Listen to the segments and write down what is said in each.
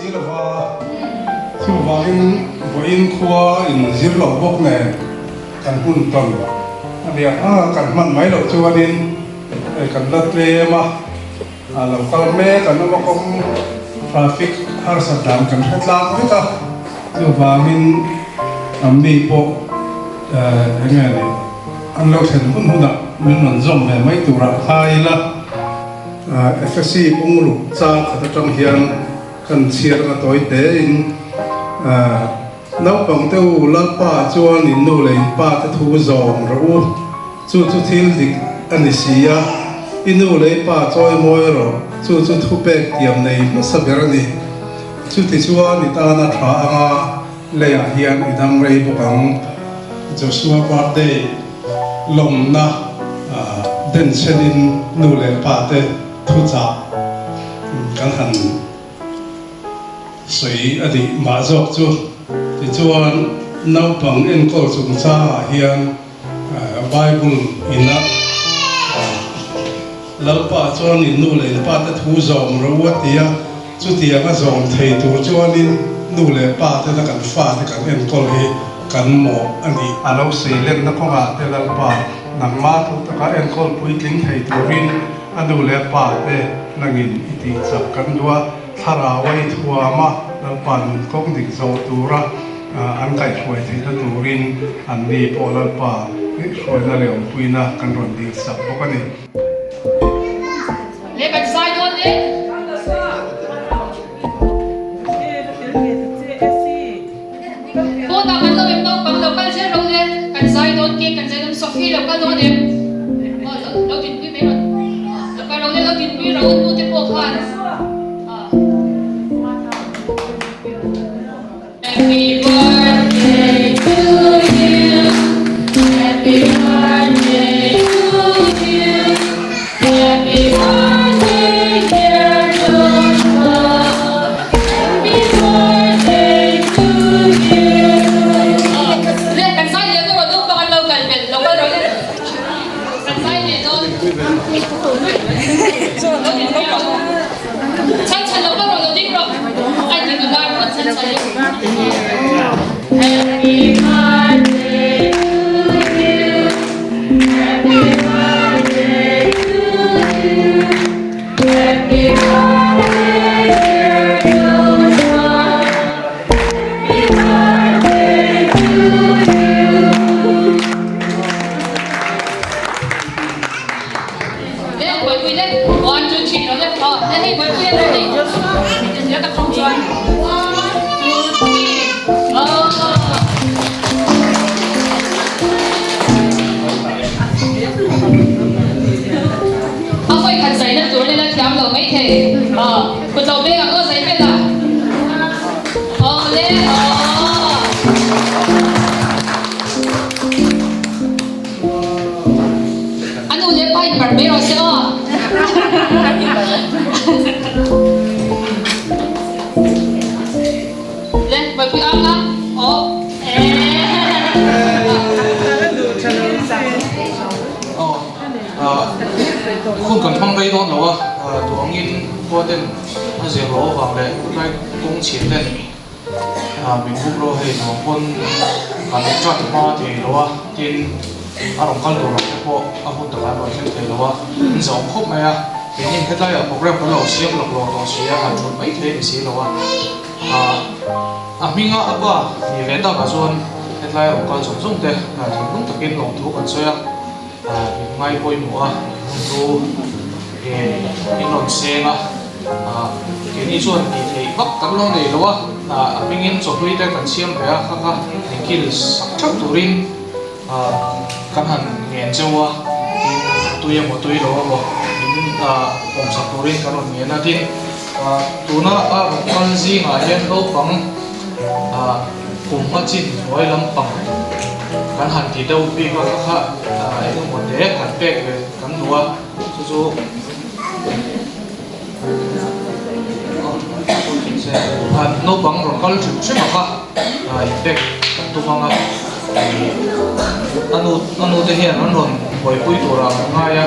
si lova, chuvangin vawiin khua in zir loh bawk nen kan hun tawn a nia a, kan hman mai loh chuanin hei kan la tlem a, a lo kal mek an awm a kawng traffic harsat dan kan hre tlang vek a, chuvangin an mi pawh eng nge ni an lo thlen hun hunah min rawn zawm ve mai turah kha ila. Efesi bungruk chang khat atang hian kan chhiar anga tawi tein Naupang te u, Lalpa chuan in nu leh in pa te thu zawm rawh u, chu chu thil dik a ni si a, i nu leh i pa chawi mawi rawh, chu chu thupek tiam nei hmasa ber a ni. Chutichuan i tana tha anga leiah hian i dam rei bawk ang. Joshua birthday lawmna denchhenin nu leh pa te thuchah kan han sawi a nih mah zawk chu. Tichuan naupang enkawl chungchangah hian Bible ina Lalpa chuan in nu leh in pa te thu zawm rawh u a ti a, chutiang a zawm thei tur chuanin nu leh pa tena kan fate kan enkawl hi kan mawh a ni. A lo sei lenna kawngah te Lalpa nangmah thu taka enkawl puitling thei turin a nu leh pa te nangin i tih chak kan duh a, thlarau a i thuam a, Lalpa nun kawng dik zawh tura an kaihhruai theihna turin anni pawh Lalpa hruaina leh awmpuina kan rawn dihsak bawk a ni. Le kan zai dawn e. Kawtah kan lo em naupang lo kal zel ro le kan zai dawn cake kan zai dawn Sophie lo kal dawn em aw lo lo dinpui mai rawn lo kal ro le lo dinpui ro nu te pawh khan Happy birthday to you Happy birthday to you Happy birthday dear Joshua Happy birthday to you Le kan zai leh dawn naupang an lo kal belh lo kal rawh le kan zai leh dawn lo din pui rawh Chhan chhan lo kal rawh lo ding rawh ai ti nula rawh chhan chhan le Happy birthday to you Happy birthday to you Happy birthday dear Joshua Happy birthday to you Le buaipui le 1 2 3 lo le aw le hei buaipui le hei le ka thong chuan 1 2 3 aw A hawi khat zai na tur nila thiam lo mai thei aw kut lo beng ang aw zai vel a aw le aw. A nu leh pa in barh mai rawh se aw. Le, buaipui ang a, aw. Hun kan hmang rei dawn lo a, duh angin khua ten a zir loh avang leh khawtlai kawng chhia ten Min buk rawh hei nuam pawn kan chat hma thei lo a, tin a rawn kal tur ang te pawh a hun takah an rawn thleng thei lo a, an zawm khawp mai a, keini hetlaiah program kan lo siam lawk lawk tawh si a, han thut mai thei a ni si lo a, a hminga a pa ni ve takah chuan hetlai rawn kal zawng zawng te thinlung takin lawmthu kan sawi a, min ngai pawimawh a, min hun chu in rawn seng a. Keini chuan tih theih vak kan lo nei lo a, a hmingin chawhlui te kan siam ve a, kha kha engkil sak theuh turin kan han ngen cheu a, tin tui emaw tui lo emaw min awm sak turin kan rawn ngen a, tin tuna a rawn kal zingah hian naupang kum hma chin hnuai lampang kan han ti deuh bik a, kha kha engemaw te han pek ve kan duh a, chu chu. Naupang rawn kal hrim hrim a kha inpek kan tum ang a, a nu a nu te hian an rawn buaipui tur ah an ngai a,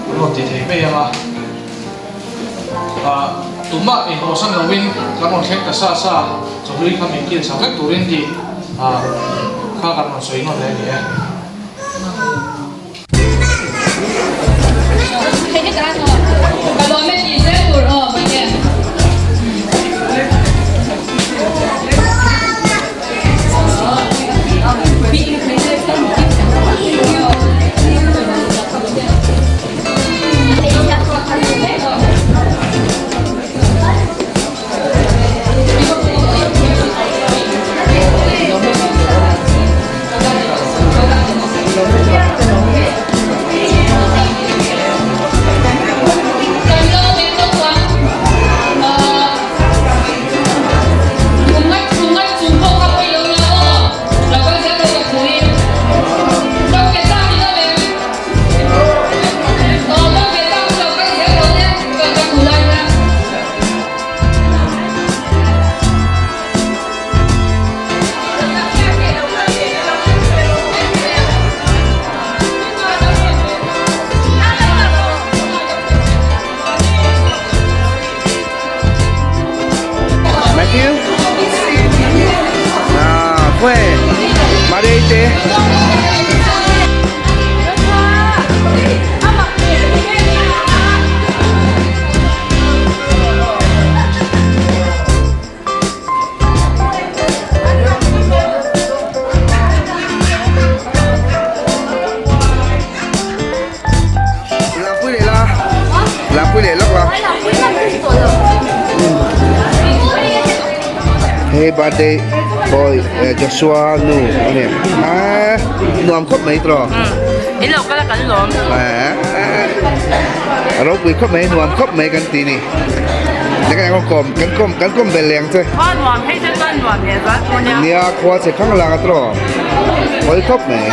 an rawn ti thei mai ang a. Tumah inhawhsan loin kan rawn thleng ta sa sa, chawhlui kha min kil chak vek turin tih kha kan rawn sawi nawn leh a ni e. Matthew? Ah, khawi Marei te. Lampui leh la Lampui leh lawk la Hey birthday boy Joshua nu ani a nuam khawp mai tawh In lo kal a kan lawm A ropui khawp mai nuam khawp mai kan ti ni Neka kan kawm kan kawm kan kawm bel leng che Khua nuam hei chuan chuan nuam leh zual tur nia Nia khua che khang lang a tawh Hawi khawp mai.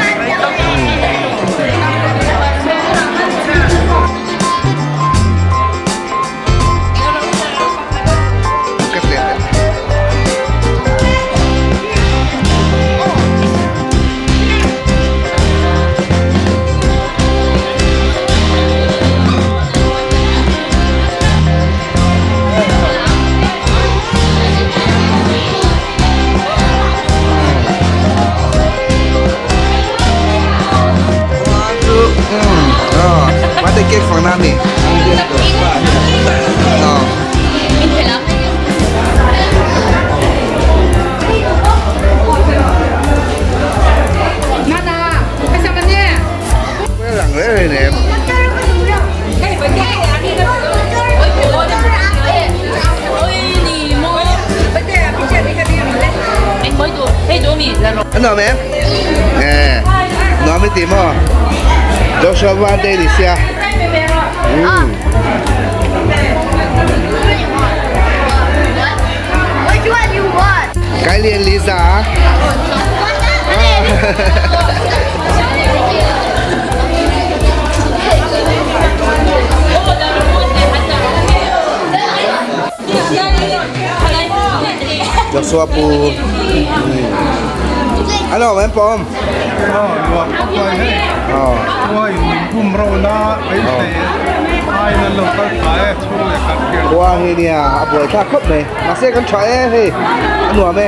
Birthday cake fang na mi. Lang reng reng. An nuam em? Nè, nuam i ti maw? Joshua birthday ni sia. Which one you want? Kylie and Lisa. Joshua pu. Ano em pawm? Nuam khawp mai hei. Khua in min bum ro na beisei aiin an lo kal thla e chhung leh khat hian. Khua hi nia a buai thlak khawp mai. Mahse kan tha e hei a nuam e.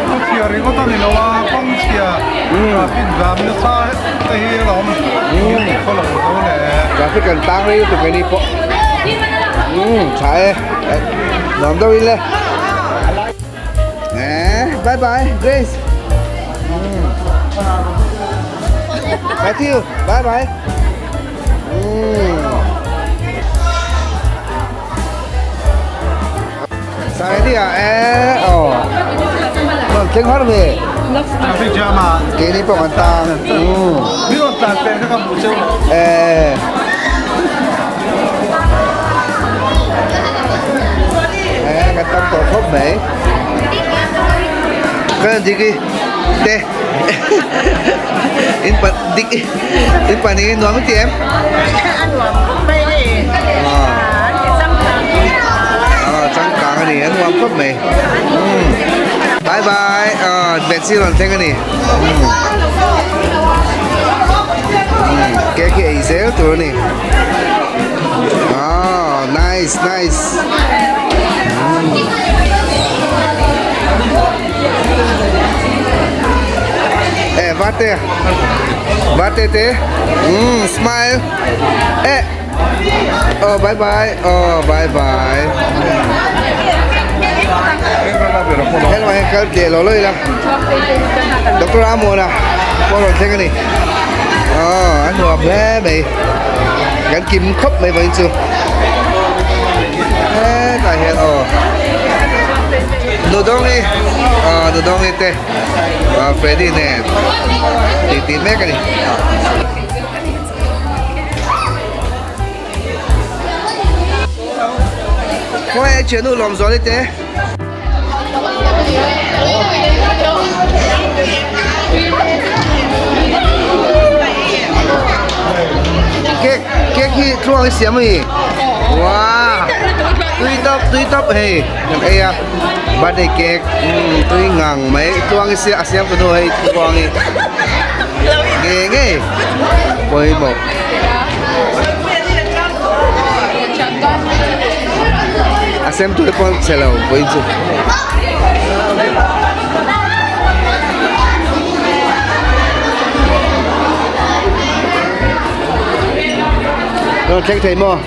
Khaw chhia ringawt a ni lo a, kawng chhia traffic jam nasa te hi a awm khaw lo zo leh. Traffic kan tang rei lutuk mai ni pawh. Tha e. Nuam deuh in le. Bye bye Grace. Matthew, bye bye. Sai đi à? Ê, ồ. Còn tiếng hát về. Traffic jam à? Cái này bỏ ta. Biết còn tàn tên các ông chơi. Ê. Ê, cái tâm tổ phốp mấy. Cái gì kì? Tê. In pa dik in pa ni nuam ti em? Changkang a ni a nuam khawp mai. Bye bye Betsy rawn thleng a ni. Cake hi ei zel tur a ni. Nice. Nice nice. Eh vate. Vate te. Smile. Eh. Oh bye bye. Oh bye bye. Hello hei kal teh lo lo ila. Doctor Amona pawh rawn thleng a ni. Oh a nuam hle mai. Kan kim khawp mai vawiin chu. Hetah hian aw Nudawngi aw Nudawngi te Freddy nen titi mek a ni. Khawi a thiannu lawm zual i te. Cake cake hi thluang i siam a ni. Wow! Tui tawp tui tawp hei kan ei a birthday cake tui ngang mai tluang i a siam ka nu hei tluang i nge nge pawimawh. A sem tur pawh chhe lo vawiin chu. Rawn thleng thei maw?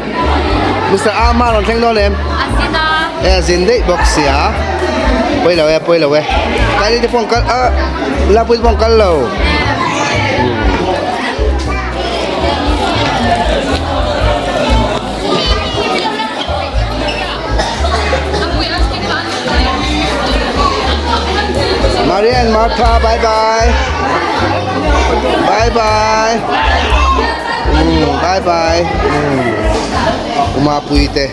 Mister Ama rawn thleng dawn em? A zin a. E a zin daih bawk sia. Pawi lo e, pawi lo e. Kai te pawh kal a Lapui te pawh kal lo. Maria and Martha, bye bye. Bye bye. Bye bye. Uma pui te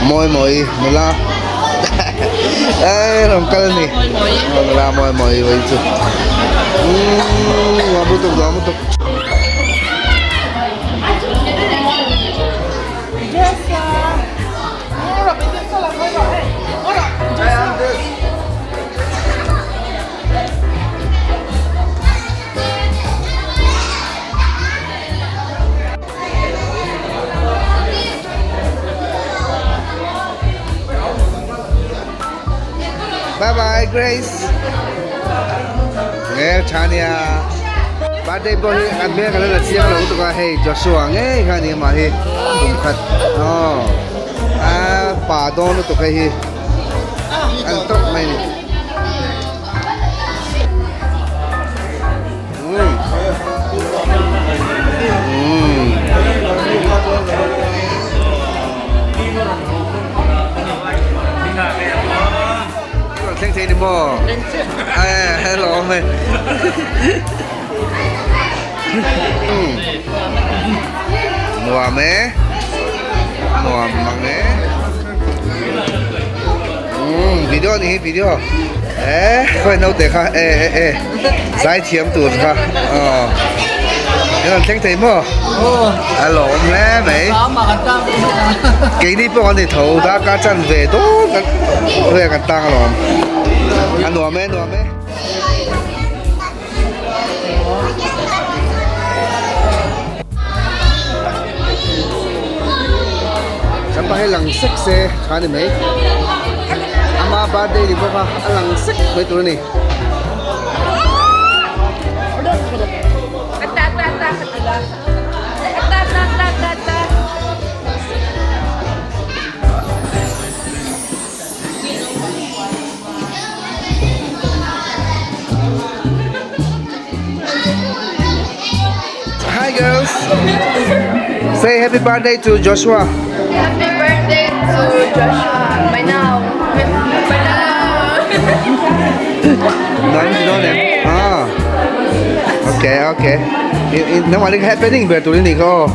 mawi mawi nula. Ei rawn kal a ni. Nula mawi mawi vawi chu. Nuam lutuk nuam lutuk. Bye bye Grace. Nge Thania. Birthday pawh hi an hmel ka la la chiang lo lutuk a hei Joshua ngei kha a ni amah hi kum khat aw a pa dawn lutuk hei hi an tawp mai a ni. Thleng thei ni maw? Hello mai. Nuam e. Nuam mang e. Video ni hi video. E khawi naute kha e e e zai thiam tur kha aw in rawn thleng thei maw a lawm hle mai keini pawh kan ni tho darkar chan ve dawn kan vel kan tang alawm a nuam e nuam e. Kan pa hi lang sek se tha ni mai ama birthday ni bawk a a lang sek mai tur a ni. Hi girls. Say happy birthday to Joshua. Happy birthday to Joshua. By now. By now. Nói gì đó nè. À. Okay, okay. Nang mah happening ber tur ni kho.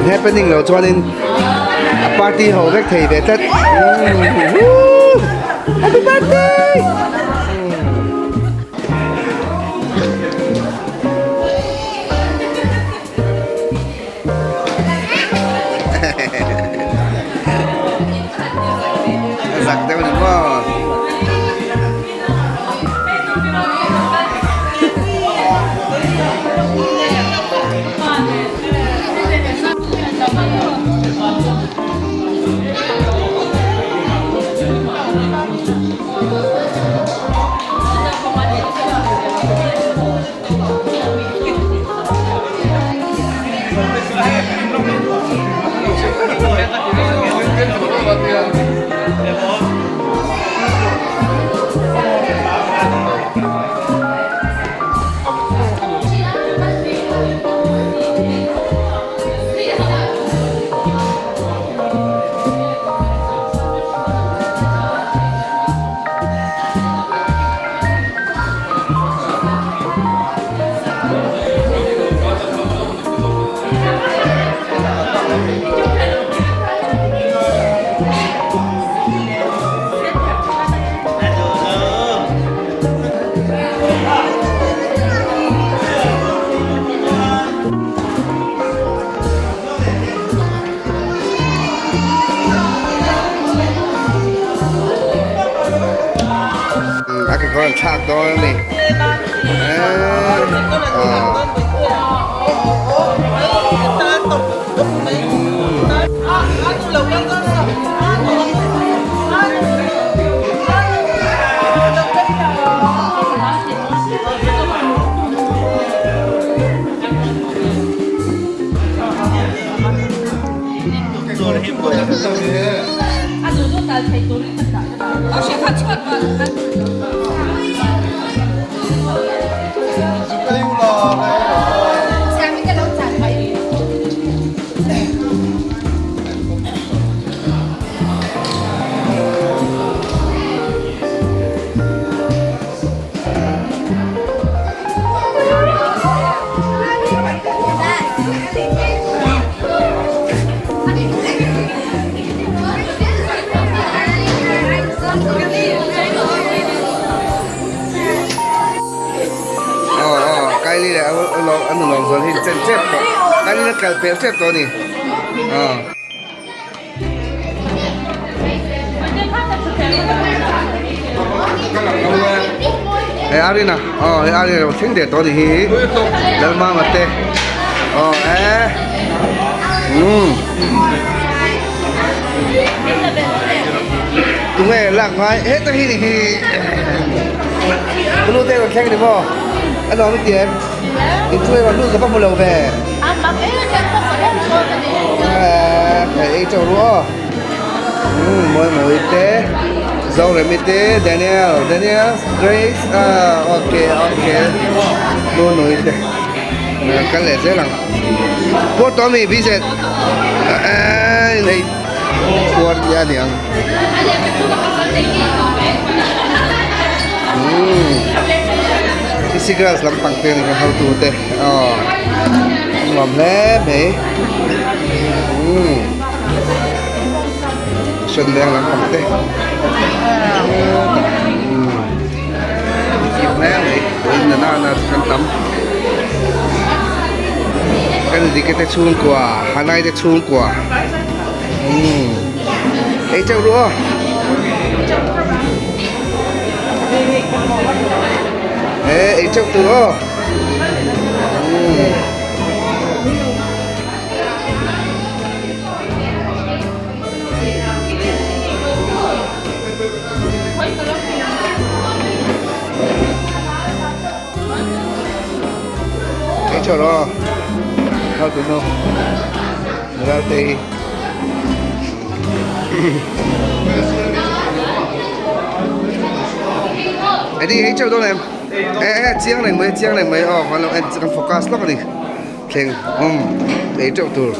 Happening lo chuanin a party ho vek thei ve tlat. Happy birthday! Zak deuh ni maw? kan thlak dawn a ni. Aw aw Kylie leh a nu lawm zawn hi chen tep tawh Kylie la kal pel tep tawh a ni aw. Hei Arina aw hei Arina lo thleng der tawh a ni hi Lalmama te aw e umm tunge lak ngai heta hi ni hi Blue te rawn thleng a ni maw a nuam i ti em inchhung erawh lut ka va hmu lo ve. Hei ei chauh ru aw umm mawi mawi te Zoremi te Daniel Daniel Grace ah okay okay Nunui te kal leh zel ang puar tawh ami BZ eh ei. Puar tih a ni ang. Umm Kisi girls lampang te ni kan hotu te aw nuam hle mai umm mission leng lampang te umm kim hle mai vawiin nana na chu kan tam kan dike te chhungkua hanai te chhungkua. Umm ei chauh ru aw e ei chauh tur aw umm ei chauh ru aw how to know Ralte hi Eddie hei chauh dawn em e e chiang reng mai chiang reng mai aw kan lo en kan focus lawk a ni thleng um ei teuh tur.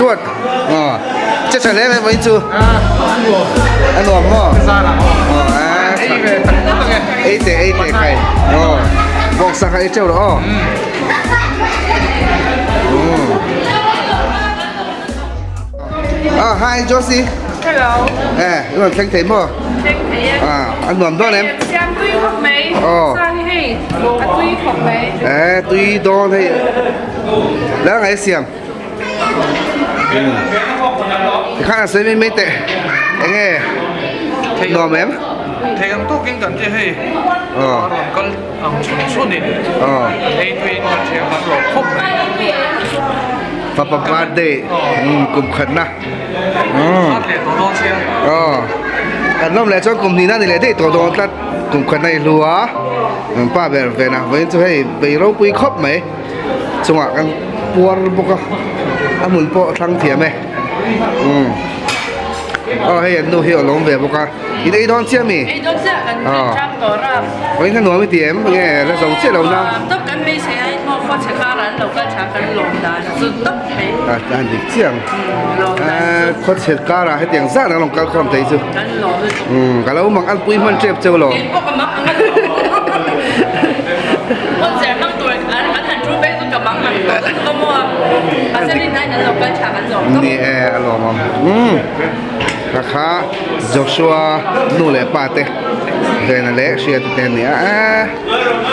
Stuart che tha hle mai vawiin chu a nuam maw ei teh ei teh khai bawksa kha ei teuh rawh aw. Ah, hi Josie. Hello. Eh, i rawn thleng thei maw? Thleng thei e. Ah, a nuam dawn em? Siam tui khawp mai. Oh. Sa hi hei, a tui khawp mai. Eh, tui dawn hei. La ngai siam. Tikhan a sawi mai mai teh. Enge nuam em? Thei ang tawkin kan ti hei. Oh. A rawn kal ang chhun chhunin. Oh. Ei tuiin kan thiam kan rawh khawp mai. Papa birthday kum khatna. Khat leh tawh dawn sia. Oh. Kan lawm leh chuan kum hnihna ni leh daih tawh dawn tlat. Kum khatna i hlu a. Pa ber vena vawiin chu hei bei ropui khawp mai. Chungah kan puar bawk a. A hmun pawh a thlang thiam e. Umm. Aw hei an nu hi a lawm ve bawk a. In ei dawn chiah mi? Ei dawn chiah kan rin tang tawh a. Vawiin kha nuam i ti em? Nge la zo chiah lo na? Nuam tawp kan beisei a hei maw khaw chhe kara an lo kal tha kan lawm dan chu tawp mai. A a dik chiang. Lawm dan chu. Khaw chhe kara hetiang zat an rawn kal khawm thei chu. Kan lawm lutuk. Umm ka lo mang an pui hman tep cheu lo. Kei pawh ka mang ang a lawm. Hmun cher hmang tur an han thu phei chu ka mang ang tawh lutuk a maw. Mahse rin aiin an lo kal tha kan lawm tawp. Ni e a lawm ang. Umm. Kha kha Joshua nu leh pa te Vena leh Hriata te an ni a eh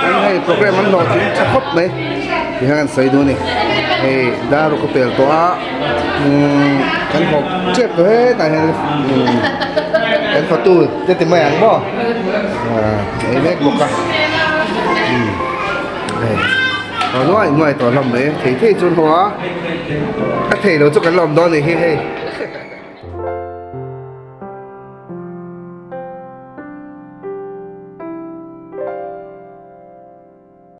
an hei program an hlawh tling tha khawp mai ti hian an sawi duh a ni hei dar ruk a pel tawh a umm kan hawp tep tawh hetah hian umm kan fatu te ti mai ang maw ah ei mek bawk a umm hei aw nuai nuai tawh hlawm mai thei thei chu an haw a a thei lo chu kan la awm dawn a ni hi hei.